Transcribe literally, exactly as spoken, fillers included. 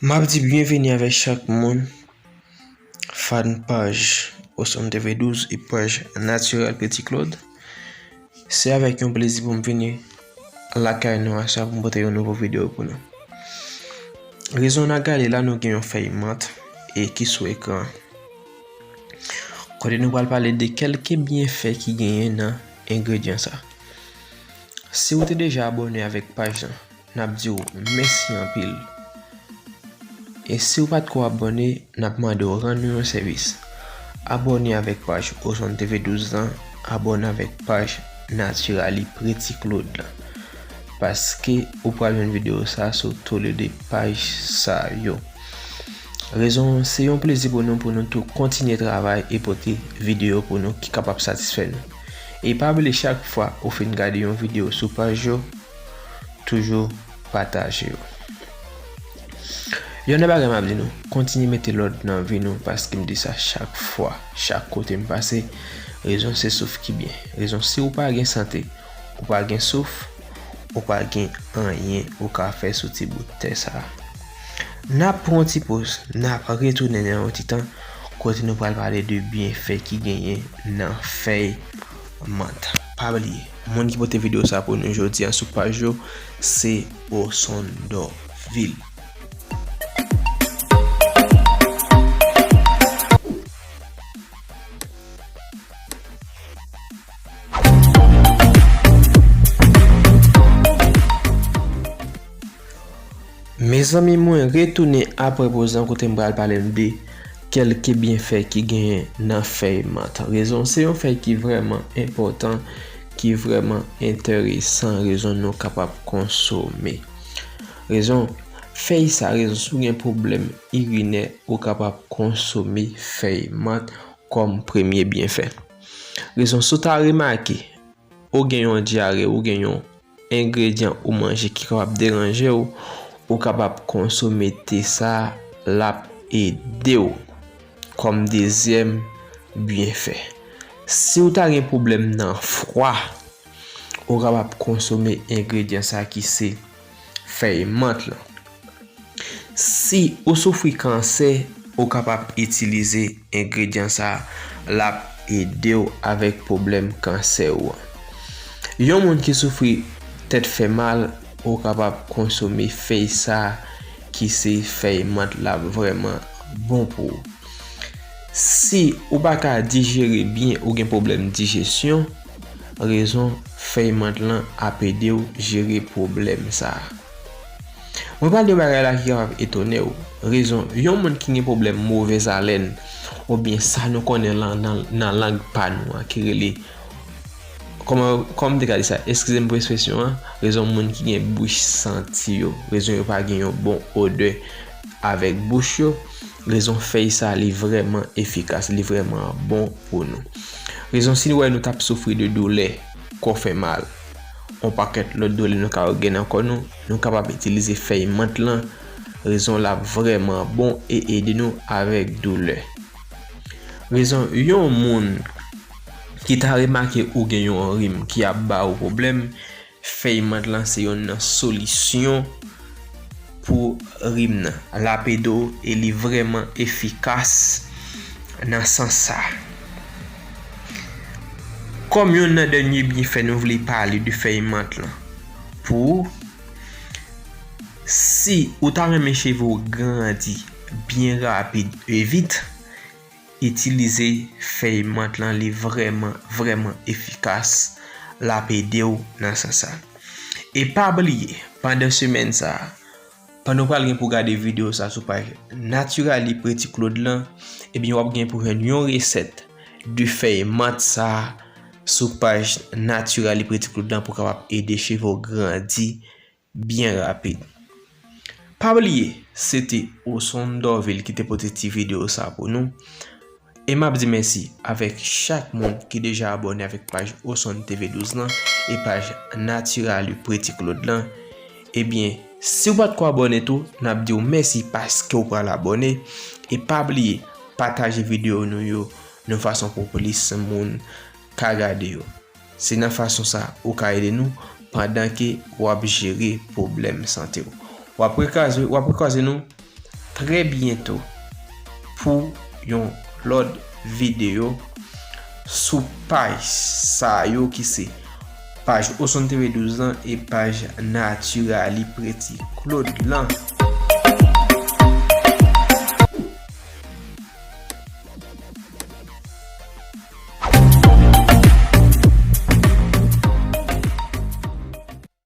M ap di byenveni avèk chak moun, fan paj Osonn T V douz e paj Natural Petit Claude. Se avèk yon plezi pou m vini lakay nou aswè pou m pote yon nouvo videyo pou nou. Rezon n ap gade la, nou gen yon fèy mant e ki sou ekran an. Kote nou pral pale de kèlke byenfè ki genyen nan engredyan sa. Si w te deja abòne avèk paj lan, n ap di w mèsi anpil. E si w pa t ko abòne, n ap mande w rann nou yon sèvis. Abòne avèk paj Osonn T V douz lan, abòne avèk paj Naturally Pretty Claude lan. Paske ou pral jwenn videyo sa sou toulede paj sa yo. Rezon, se yon plezi pou nou, pou nou tou kontinye travay e pote videyo pou nou ki kapab satisfè nou. E pa bliye, chak fwa ou fin gade yon videyo sou paj yo, toujou pataje yo. Youn nan bagay m ap di nou, kontinye mete lòd nan vi nou, paske m di sa chak fwa, chak kote m pase, rezon se souf ki byen. Rezon, si w pa gen sante, ou pa gen souf, ou pa gen anyen ou ka fè sou ti bout tè sa a. N ap pran yon ti poz, n ap retounen nan yon ti tan, kote nou pral pale de byenfè ki genyen nan fèy mant. Pa bliye, moun ki pote videyo sa pou nou jodi a sou paj yo, se Osonn Dorvil. Mezanmi, mwen retounen apre poz lan kote m pral pale n de kèlke byenfè ki genyen nan fèy mant. Rezon, se yon fèy ki vrèman enpòtan, ki vrèman enteresan, rezon nou kapab konsome. Rezon, fèy sa, rezon, si w gen pwoblèm irinè, ou kapab konsome fèy mant kòm premye byenfè. Rezon, si w ta remake, ou gen yon dyare, ou gen yon engredyan ou manje ki kapab deranje w, ou kapab konsome te sa, l ap ede w kòm dezyèm byenfè. Si w ta gen pwoblèm nan fwa, ou kapab konsome engredyan sa ki se fèy mant lan. Si ou soufri kansè, ou kapab itilize engredyan sa a, l ap ede w avèk pwoblèm kansè ou an. Yon moun ki soufri tèt fè mal, ou kapab konsome fèy sa a ki se fèy mant, l ap vrèman bon pou ou. Si ou pa ka dijere byen, ou gen pwoblèm dijesyon, rezon fèy mant lan ap ede w jere pwoblèm sa a. Mwen pral di yon bagay la ki kapab etone w. Rezon, yon moun ki gen pwoblèm movèz alèn, oubyen sa nou konnen lan, nan, nan lang pa nou an, ki rele, kòman, kòman m te ka di sa? Eskize m pou ekspresyon an. Rezon moun ki gen bouch santi yo. Rezon yo pa gen yon bon odè avèk bouch yo. Rezon fèy sa, li vrèman efikas, li vrèman bon pou nou. Rezon si nou wè nou t ap soufri de doulè, kò fè mal, yon pakèt lòt doulè nou ka gen nan kò nou, nou kapab itilize fèy mant lan, rezon l ap vrèman bon e ede nou avèk doulè. Rezon yon moun ki ta remake ou gen yon rim ki ap ba ou pwoblèm, fèy mant lan se youn nan solisyon pou rim nan. L ap ede w e li vrèman efikas nan sans sa. Kòm youn nan dènye byenfè nou vle pale de fèy mant lan pou ou, si ou ta renmen cheve w grandi byen rapid e vit, itilize fèy mant lan, li vrèman, vrèman efikas, l ap ede w nan sans sa. E pa bliye, pandan semèn sa a, pandan w pral gen pou gade videyo sa a sou paj Naturally Pretty Claude lan, ebyen w ap gen pou jwenn yon resèt de fèy mant sa a sou paj Naturally Pretty Claude lan pou kapab ede cheve w grandi byen rapid. Pa bliye, se te Osonn Dorvil ki te pote ti videyo sa pou nou. E m ap di mèsi avèk chak moun ki deja abòne avèk paj Osonn T V douz lan e paj Natural Pretty Claude lan. Ebyen, si w pa t ko abòne tou, n ap di w mèsi paske w pral abòne. E pa bliye, pataje videyo nou yo nan fason pou plis moun ka gade yo. Se nan fason sa ou ka ede nou pandan ke w ap jere pwoblèm sante w. W ap rekwaze, w ap rekwaze nou trè byento pou yon lòt videyo sou paj sa yo ki se paj Oson TV douz lan e paj Naturally Pretty Claude lan.